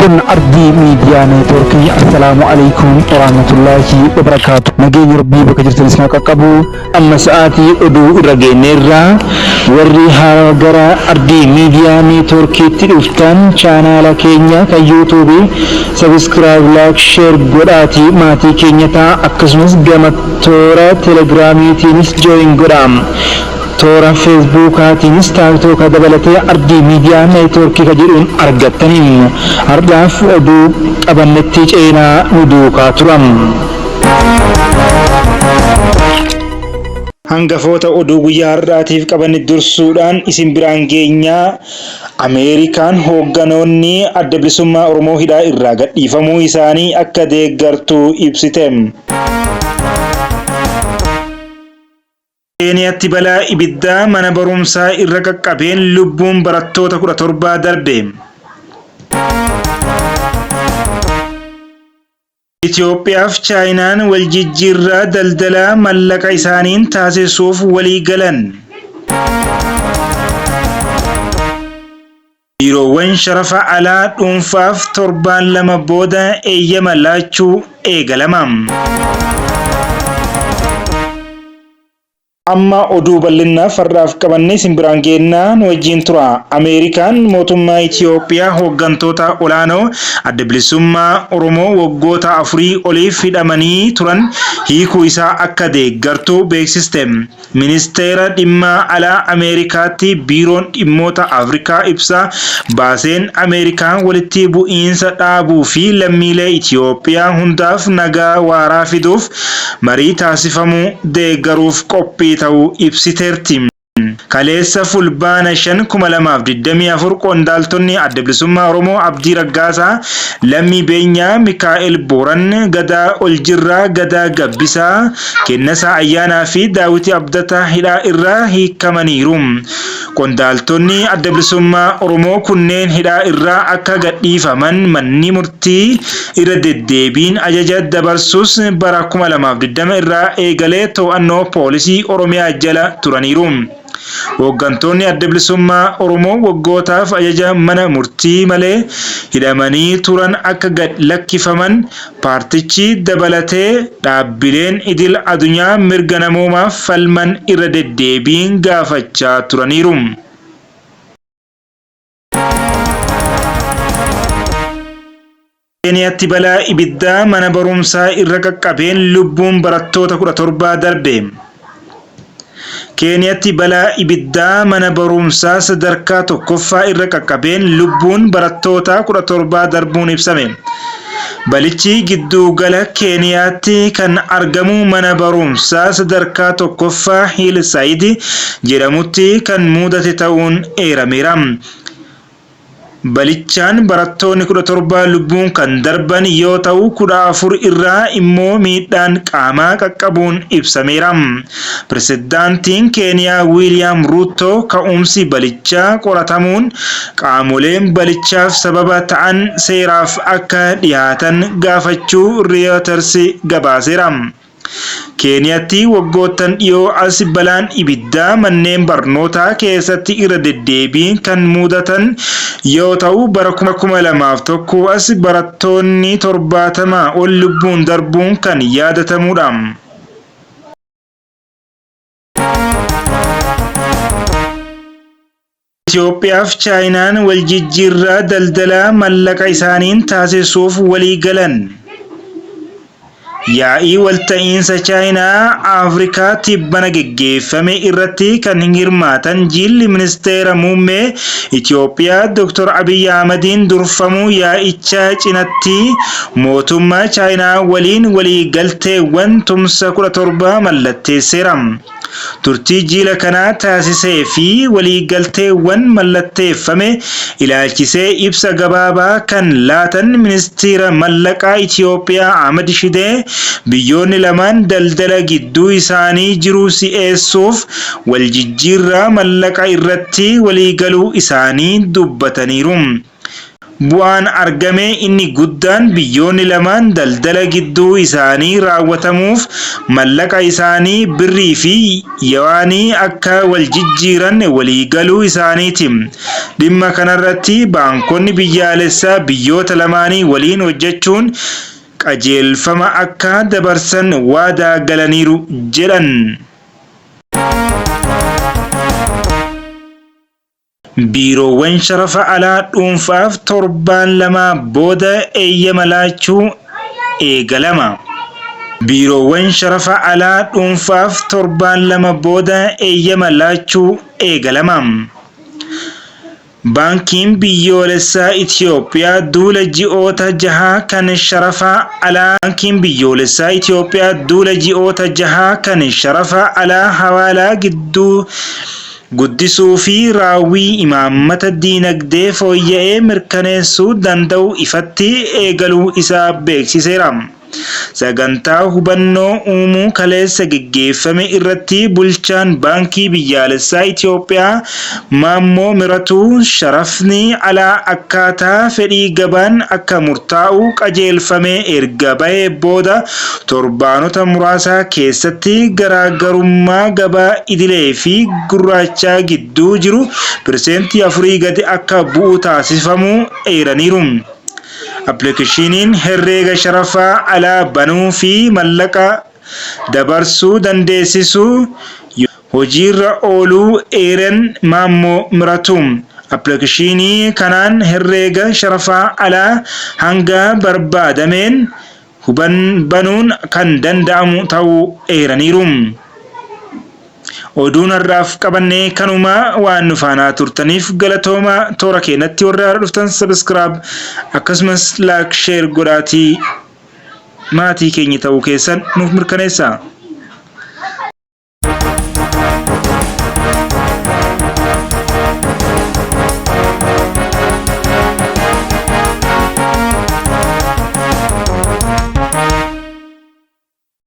Kun Ardii Miidiyaa Neetwoorkii. Assalaamu Aleykum Warahmatullaahi Wabarakaatu. Nageenyi Rabbii bakka jirtan isin haa qaqqabu. Amma sa'aatii oduu irra geenyeerra. Warri haarawa gara Ardii Miidiyaa Neetwoorkiitti dhuftan chaanaala keenya kan yuutuubii sabiskiraayib, laayik, sheer godhaatii maatii keenya ta'a. Akkasumas gama toora telegiraamiitiinis jooyin godhaa. Toora Feesbuukaatiinis Taaktooka dabalatee Ardii Miidiyaa Neetwoorkii ka jedhuun argattani. Hardhaaf oduu qabannetti ceenaa nu duukaa tura. Hangafoota oduu guyyaa har'aatiif qabanne dursuudhaan isin biraan geenya. Ameerikaan hoogganoonni Adda Bilisummaa Oromoo hidhaa irraa gadhiifamuu isaanii akka deeggartu ibsite. Keeniyaatti balaa ibiddaa mana barumsaa irra qaqqabeen lubbuun barattoota 17 darbe. Itoophiyaaf Chaayinaan waljijjiirraa daldalaa mallaqa isaaniin taasisuuf waliigalan. Biiroowwan sharafa alaa dhuunfaaf torbaan 2 booda eeyyama laachuu eegalama. Amma oduu bal'innaaf har'aaf qabanne isin biraan geenna nu wajjiin tura. Ameerikaan mootummaa Itiyoophiyaa hooggantoota olaanoo Adda Bilisummaa Oromoo waggoota afurii oliif hidhamanii turan hiikuu isaa akka deeggartu beeksiste. Ministeera Dhimma Alaa Ameerikaatti Biiroon Dhimmoota Afrikaa ibsa baaseen Ameerikaan walitti bu'iinsa dhaabuu fi lammiilee Itiyoophiyaa hundaaf nagaa waaraa fiduuf marii taasifamu deeggaruuf qophii ta'uu ibsiteerti. Kaleessa Fulbaana 5, 2024 qondaaltonni Adda Bilisummaa Oromoo Abdii Raggaasaa, Lammii Beenyaa, Mikaa'el Booran, Gadaa Oljirraa, Gadaa Gabbisaa, Kennasaa Ayyaanaa fi Daawiti Abdataa hidhaa irraa hiikamaniiru. Qondaaltonni Adda Bilisummaa Oromoo kunneen hidhaa irraa akka gadhiifaman manni murtii irra deddeebiin ajaja dabarsus bara 2020 irraa eegalee to'annoo poolisii Oromiyaa jala turaniiru. Hooggantoonni Adda Bilisummaa Oromoo waggootaaf ajaja mana murtii malee hidhamanii turan akka gad lakkifaman paartichi dabalatee dhaabbileen idil adunyaa mirga namoomaaf falman irra deddeebiin gaafachaa turaniiru. Keeniyaatti balaa ibiddaa mana barumsaa irra qaqqabeen lubbuun barattoota 17 darbe. Keeniyaatti balaa ibiddaa mana barumsaa sadarkaa tokkoffaa irra qaqqabeen lubbuun barattoota 17 darbuun ibsame. Balichi gidduugala Keeniyaatti kan argamu mana barumsaa sadarkaa tokkoffaa Hiilsaayid jedhamutti kan muudate ta'uun eerameera. Balichaan barattoonni 17 lubbuun kan darban yoo ta'u, 14 irraa immoo miidhaan qaamaa qaqqabuun ibsameera. Pirezidaantiin Keeniyaa Wiiliyaam Ruuttoo ka'umsi balichaa qoratamuun qaamoleen balichaaf sababa ta'an seeraaf akka dhiyaatan gaafachuu Reuters gabaaseera. Keeniyaatti waggoottan dhiyoo as balaan ibiddaa manneen barnootaa keessatti irra deddeebiin kan muudatan yoo ta'u, bara 2001 as barattoonni 70 ol lubbuun darbuun kan yaadatamuudha. Itoophiyaaf Chaayinaan waljijjiirraa daldalaa mallaqa isaaniin taasisuuf waliigalan. Yaa'ii walta'iinsa Chaayinaa Afrikaa tibbana geggeeffame irratti kan hirmaatan jiilli Ministeera Muummee Itoophiyaa Dr. Abiy Ahmadiin durfamu yaa'icha cinatti mootummaa Chaayinaa waliin waliigalteewwan tumsa 17 mallatteesseera. Turtii jiila kanaa taasisee fi waliigalteewwan mallatteeffame ilaalchisee ibsa gabaabaa kan laatan Ministiira Mallaqaa Itiyoophiyaa Ahmad Shidee, biyyoonni lamaan daldala gidduu isaanii jiru si'eessuuf waljijjiirraa mallaqa irratti waliigaluu isaanii dubbataniiru. Bu'aan argame inni guddaan biyyoonni lamaan daldala gidduu isaanii raawwatamuuf mallaqa isaanii birrii fi yuwaanii akka wal jijjiiran waliigaluu isaaniiti. Dhimma kanarratti baankonni biyyaalessaa biyyoota lamaanii waliin hojjechuun qajeelfama akka dabarsan waadaa galaniiru jedhan. Biiroowwan sharafa alaa dhuunfaaf torbaan lamaa booda eeyyama laachuu eegalama. Biiroowwan sharafa alaa dhuunfaaf torbaan 2 booda eeyyama laachuu eegalama. Baankiin Biyyoolessaa Itiyoophiyaa duula ji'oota jahaa kan sharafa alaa Baankiin Biyyoolessaa Itiyoophiyaa duula ji'oota jahaa kan sharafa alaa hawaalaa gidduu guddisuu fi raawwii imaammata diinagdee fooyya'ee mirkaneessuu danda'u ifatti eegaluu isaa beeksiseera. Sagantaa hubannoo uumuu kaleessa geggeeffame irratti bulchaan Baankii Biyyaalessaa Itiyoophiyaa Maammoo Miratuu, sharafni alaa akkaataa fedhii gabaan akka murtaa'u qajeelfamee erga bahee booda torbaanota muraasa keessatti garaagarummaa gabaa idilee fi gurraachaa gidduu jiru pirseentii afurii gadi akka bu'u taasifamuu eeraniiru. Appilikeeshiniin herreega sharafa alaa banuu fi mallaqa dabarsuu dandeessisu hojiirra ooluu eeran Maammoo Miratuu. Appilikeeshinii kanaan herreega sharafa alaa hanga barbaadameen banuun kan danda'amu ta'uu eeraniiru. Oduun har'aaf qabanne kanuma waan nu faanaa turtaniif galatooma toora keenyatti warra haaraa dhuftan subscribe akkasumas like share godhaatii maatii keenya ta'uu keessan nuuf mirkaneessa.